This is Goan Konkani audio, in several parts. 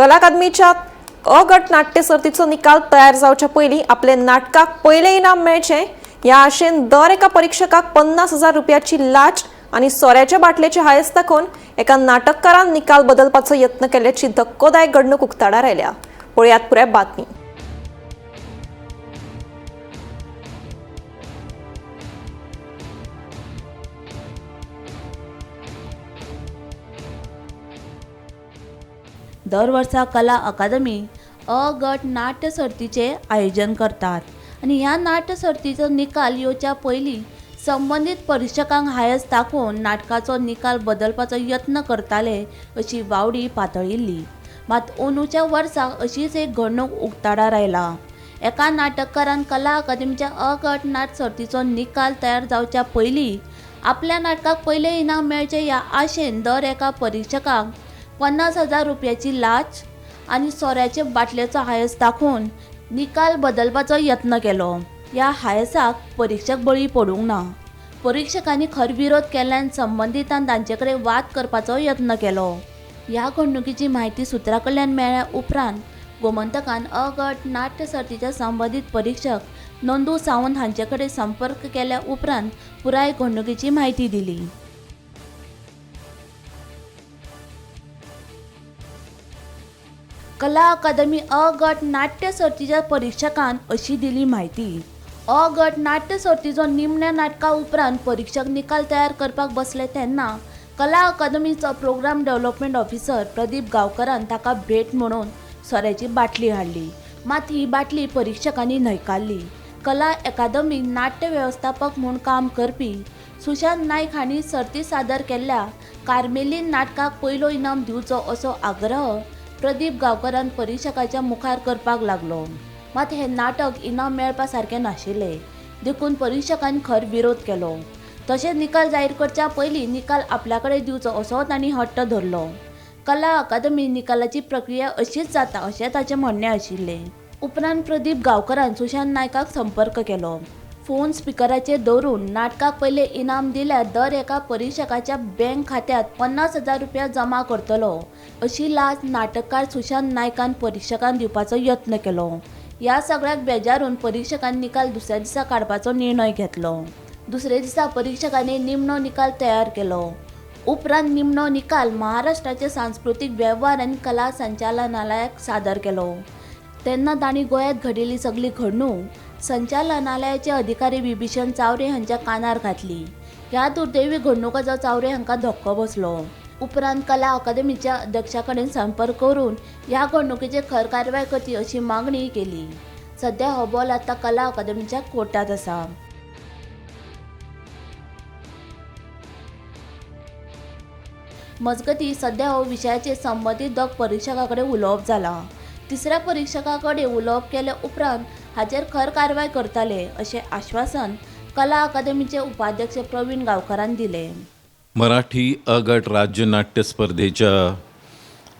कला अकादमीच्या अ गट नाट्य सर्तीचो निकाल तयार जावच्या पयलीं आपले नाटकाक पयलें इनाम मेळचें ह्या आशेन दर एका परिक्षकाक 50,000 रुपयाची लाच आनी सोऱ्याच्या बाटलेचे हायस दाखोवन एका नाटककारान निकाल बदलपाचो यत्न केल्ल्याची धक्कोदायक घडणूक उक्ताडार आयल्या. पळयात पुराय बातमी. दर वर्सा कला अकादमी अ गट नाट्य सर्तीचें आयोजन करतात आनी ह्या नाट्य सर्तीचो निकाल येवच्या पयलीं संबंदीत परिक्षकांक हायस दाखोवन नाटकाचो निकाल बदलपाचो यत्न करताले अशी वावडी पातळिल्ली. मात अंदूच्या वर्सा अशीच एक घडणूक उक्ताडार आयला. एका नाटककारान कला अकादमीच्या अ गट नाट्य सर्तीचो निकाल तयार जावच्या पयलीं आपल्या नाटकाक पयलें इनाम मेळचें ह्या आशेन दर एका परिक्षकाक 50,000 रुपयाची लाच आनी सोऱ्याचे बाटलेचो हायस दाखोवन निकाल बदलपाचो यत्न केलो. ह्या हायसाक परिक्षक बळी पडूंक ना. परिक्षकांनी खर विरोध केल्ल्यान संबंदितान तांचे कडेन वाद करपाचो यत्न केलो. ह्या घडणुकीची म्हायती सुत्रा कडल्यान मेळ्ळ्या उपरांत गोमंतकान अ गट नाट्य सर्तीचे संबंदीत परिक्षक नंदू सावंत हांचे कडेन संपर्क केल्या उपरांत पुराय घडणुकीची म्हायती दिली. कला अकादमी अ गट नाट्य सर्तीच्या परिक्षकान अशी दिली म्हायती. अ गट नाट्य सर्तीचो निमण्या नाटका उपरांत परिक्षक निकाल तयार करपाक बसले तेन्ना कला अकादमीचो प्रोग्राम डेव्हलपमेंट ऑफिसर प्रदीप गांवकरान ताका भेट म्हणून सोऱ्याची बाटली हाडली. मात ही बाटली परिक्षकांनी न्हयकारली. कला अकादमी नाट्य वेवस्थापक म्हूण काम करपी सुशांत नायक हांणी सर्ती सादर केल्ल्या कार्मेलीन नाटकाक पयलो इनाम दिवचो असो आग्रह प्रदीप गांवकरान परिक्षकाच्या मुखार करपाक लागलो. मात हें नाटक इनाम मेळपा सारकें नाशिल्लें देखून परिक्षकांनी खर विरोध केलो. तशेंच निकाल जाहीर करच्या पयलीं निकाल आपल्या कडेन दिवचो असो तांणी हट्ट धरलो. कला अकादमी निकालाची प्रक्रिया अशीच जाता अशें ताचें म्हणणें आशिल्लें. उपरांत प्रदीप गांवकरान सुशांत नायकाक संपर्क केलो. फोन स्पिकराचेर दवरून नाटकाक पयलें इनाम दिल्यार दर एका परिक्षकाच्या बँक खात्यांत 50,000 रुपया जमा करतलो अशी लाच नाटककार सुशांत नायकान परिक्षकांक दिवपाचो यत्न केलो. ह्या सगळ्याक बेजारून परिक्षकांनी निकाल दुसऱ्या दिसा काडपाचो निर्णय घेतलो. दुसऱ्या दिसा परिक्षकांनी निमणो निकाल तयार केलो. उपरांत निमणो निकाल महाराष्ट्राचे सांस्कृतीक वेव्हार आनी कला संचालनालयाक सादर केलो. तेन्ना तांणी गोंयांत घडिल्ली सगळी घडणूक संचालनालयाचे अधिकारी विभीषण चावरे हांच्या कानार घातली. ह्या दुर्दैवी घडणुकाचो चावरे हांकां धक्को बसलो. उपरांत कला अकादमीच्या अध्यक्षा कडेन संपर्क करून ह्या घडणुकेचेर खर कारवाय करची अशी मागणी केली. सध्या हो बॉल आतां कला अकादमीच्या कोर्टांत आसा. मजगतीं सध्या हो विशयाचेर संबंदीत दोग परिक्षकां कडेन उलोवप जालां. तिसऱ्या परिक्षका कडेन उलोवप केले उपरांत हाचेर खर कारवाय करतले अशें आश्वासन कला अकादमीचे उपाध्यक्ष प्रवीण गांवकरान दिलें. मराठी अ गट राज्य नाट्य स्पर्धेच्या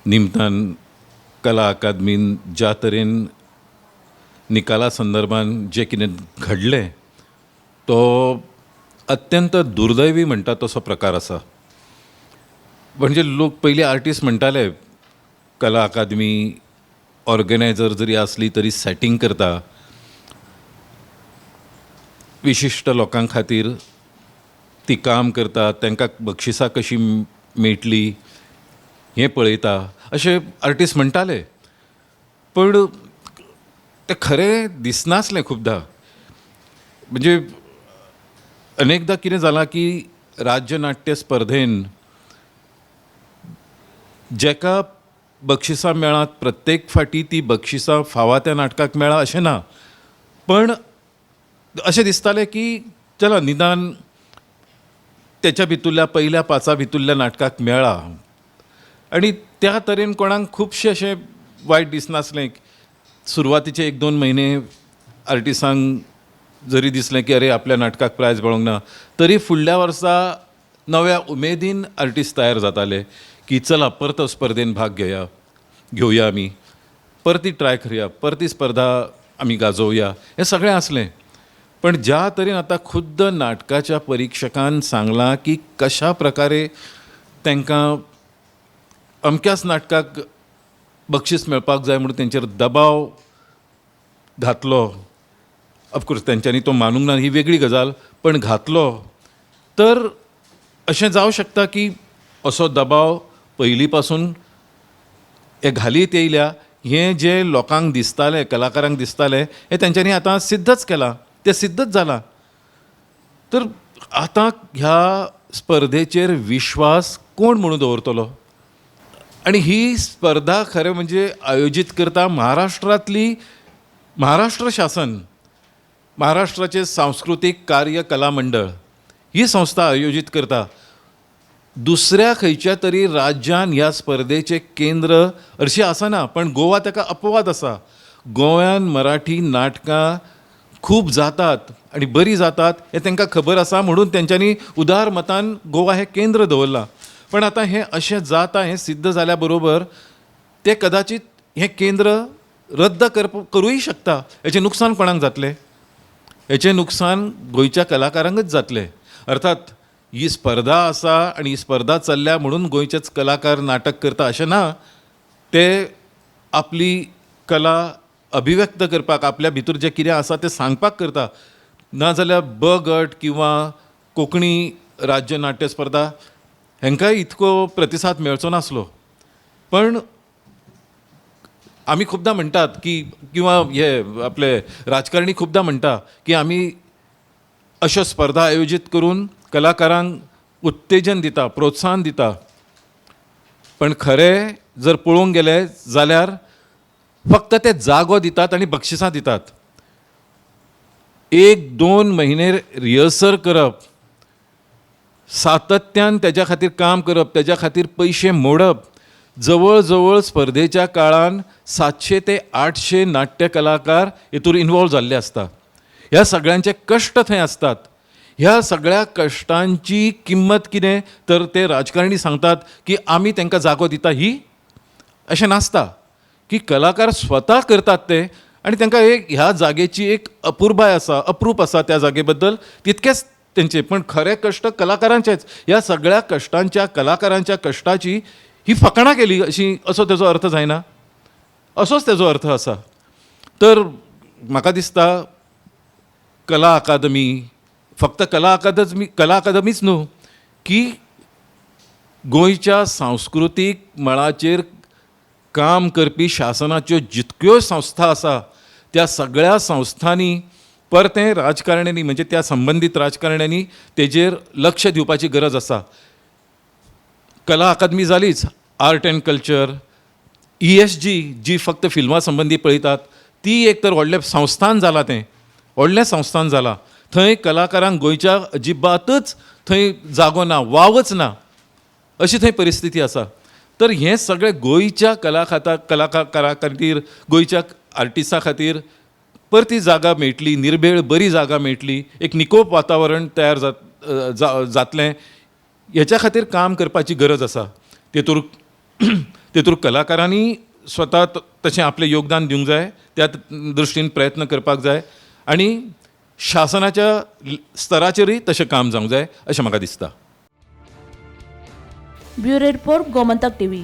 निमतान कला अकादमीन ज्या तरेन निकाला संदर्भान जें कितें घडलें तो अत्यंत दुर्दैवी म्हणटा तसो प्रकार आसा. म्हणजे लोक पयलीं आर्टिस्ट म्हणटाले कला अकादमी ऑर्गनायझर जरी आसली तरी सॅटींग करता, विशिश्ट लोकां खातीर ती काम करता, तांकां बक्षिसां कशीं मेळटलीं हें पळयता अशें आर्टिस्ट म्हणटाले. पूण तें खरें दिसनासलें खुबदां. म्हणजे अनेकदां कितें जालां की राज्य नाट्य स्पर्धेन जेका बक्षिसां मेळात प्रत्येक फावटी ती बक्षिसां फावा त्या नाटकाक मेळा अशें ना, पण अशें दिसतालें की चला निदान तेच्या भितुरल्या पयल्या पांचा भितुरल्या नाटकाक मेळ्ळा. आनी त्या तरेन कोणाक खुबशें अशें वायट दिसनासलें. सुरवातीचे 1-2 म्हयने आर्टिसांक जरी दिसलें की अरे आपल्या नाटकाक प्रायज मेळोंक ना तरी फुडल्या वर्सा नव्या उमेदीन आर्टिस्ट तयार जाताले की चला परतो स्पर्धेन भाग घेवया आमी, परती ट्राय करया, परती स्पर्धा आमी गाजोवया, हें सगळें आसलें. पण ज्या तरेन आतां खुद्द नाटकाच्या परिक्षकान सांगलां की कशा प्रकारे तांकां अमक्याच नाटकाक बक्षीस मेळपाक जाय म्हणून तेंचेर दबाव घातलो, ऑफकोर्स तेंच्यांनी तो मानूंक ना ही वेगळी गजाल, पण घातलो तर अशें जावं शकता की असो दबाव पयलीं पासून हे घालीत येयल्या हें जें लोकांक दिसतालें, कलाकारांक दिसतालें, हें तेंच्यांनी आतां सिद्धच केलां, तें सिद्धच जालां. तर आतां ह्या स्पर्धेचेर विश्वास कोण म्हणून दवरतलो? आनी ही स्पर्धा खरें म्हणजे आयोजीत करता महाराष्ट्रांतली महाराष्ट्र शासन, महाराष्ट्राचें सांस्कृतीक कार्य कला मंडळ ही संस्था आयोजीत करता. दुसऱ्या खंयच्या तरी राज्यान ह्या स्पर्धेचें केंद्र हरशीं आसना, पण गोवा ताका अपवाद आसा. गोंयान मराठी नाटकां खूब जातात आनी बरीं जातात हें तांकां खबर आसा, म्हणून तेंच्यांनी उदार मतान गोवा हें केंद्र दवरलां. पण आतां हें अशें जाता हें सिद्ध जाल्या बरोबर ते कदाचीत हें केंद्र रद्द करूय शकता. हेचें नुकसान कोणाक जातलें? हेचें नुकसान गोंयच्या कलाकारांकच जातलें. अर्थात ही स्पर्धा आसा आनी ही स्पर्धा चल्ल्या म्हणून गोंयचेच कलाकार नाटक करता अशें ना, ते आपली कला अभिव्यक्त करपाक, आपल्या भितर जें कितें आसा तें सांगपाक करता. नाजाल्यार ब गट किंवा कोंकणी राज्य नाट्य स्पर्धा हेंकांय इतको प्रतिसाद मेळचो नासलो. पण आमी खुबदां म्हणटात की किंवा हे आपले राजकारणी खुबदां म्हणटा की आमी अश्यो स्पर्धा आयोजीत करून कलाकारांक उत्तेजन दिता, प्रोत्साहन दिता. पण खरें जर पळोवंक गेले जाल्यार फक्त ते जागो दितात आनी बक्षिसां दितात. 1-2 म्हयने रिहर्सल करप, सातत्यान तेज्या खातीर काम करप, तेज्या खातीर पयशे मोडप, जवळ जवळ स्पर्धेच्या काळान 700 ते 800 नाट्य कलाकार हेतूर इनवॉल्व जाल्ले आसता. ह्या सगळ्यांचे कश्ट थंय आसतात. ह्या सगळ्या कश्टांची किंमत कितें तर ते राजकारणी सांगतात की आमी तांकां जागो दिता, ही अशें नासता की कलाकार स्वता करतात ते आनी तांकां एक ह्या जागेची एक अपुरबाय आसा, अप्रूप आसा त्या जागे बद्दल, तितकेच तेंचे. पण खरे कश्ट कलाकारांचेच. ह्या सगळ्या कश्टांच्या, कलाकारांच्या कश्टाची ही फकाणां केली अशी, असो तेजो अर्थ जायना, असोच तेजो अर्थ आसा. तर म्हाका दिसता कला अकादमी फक्त कला अकादमीच न्हू की गोंयच्या सांस्कृतीक मळाचेर काम करपी शासनाच्यो जितक्यो संस्था आसा त्या सगळ्या संस्थांनी परतें राजकारण्यांनी, म्हणजे त्या संबंदीत राजकारण्यांनी तेजेर लक्ष दिवपाची गरज आसा. कला अकादमी जालीच, आर्ट एंड कल्चर, ESG जी फक्त फिल्मां संबंदी पळयतात ती एक तर व्हडलें संस्थान जालां, तें व्हडलें संस्थान जालां. थंय कलाकारांक गोंयच्या अजिबातच थंय जागो ना, वावच ना, अशी थंय परिस्थिती आसा. तर हें सगळें गोंयच्या कलाकारा खातीर, गोंयच्या आर्टिस्टा खातीर परती जागा मेळटली, निर्भेळ बरी जागा मेळटली, एक निकोप वातावरण तयार जातलें, हेच्या खातीर काम करपाची गरज आसा. तेतूर कलाकारांनी स्वता तशें आपलें योगदान दिवंक जाय, त्या दृश्टीन प्रयत्न करपाक जाय आनी शासनाच्या स्तराचेरूय तशें काम जावंक जाय अशें म्हाका दिसता. Bureau report, Gomantak TV.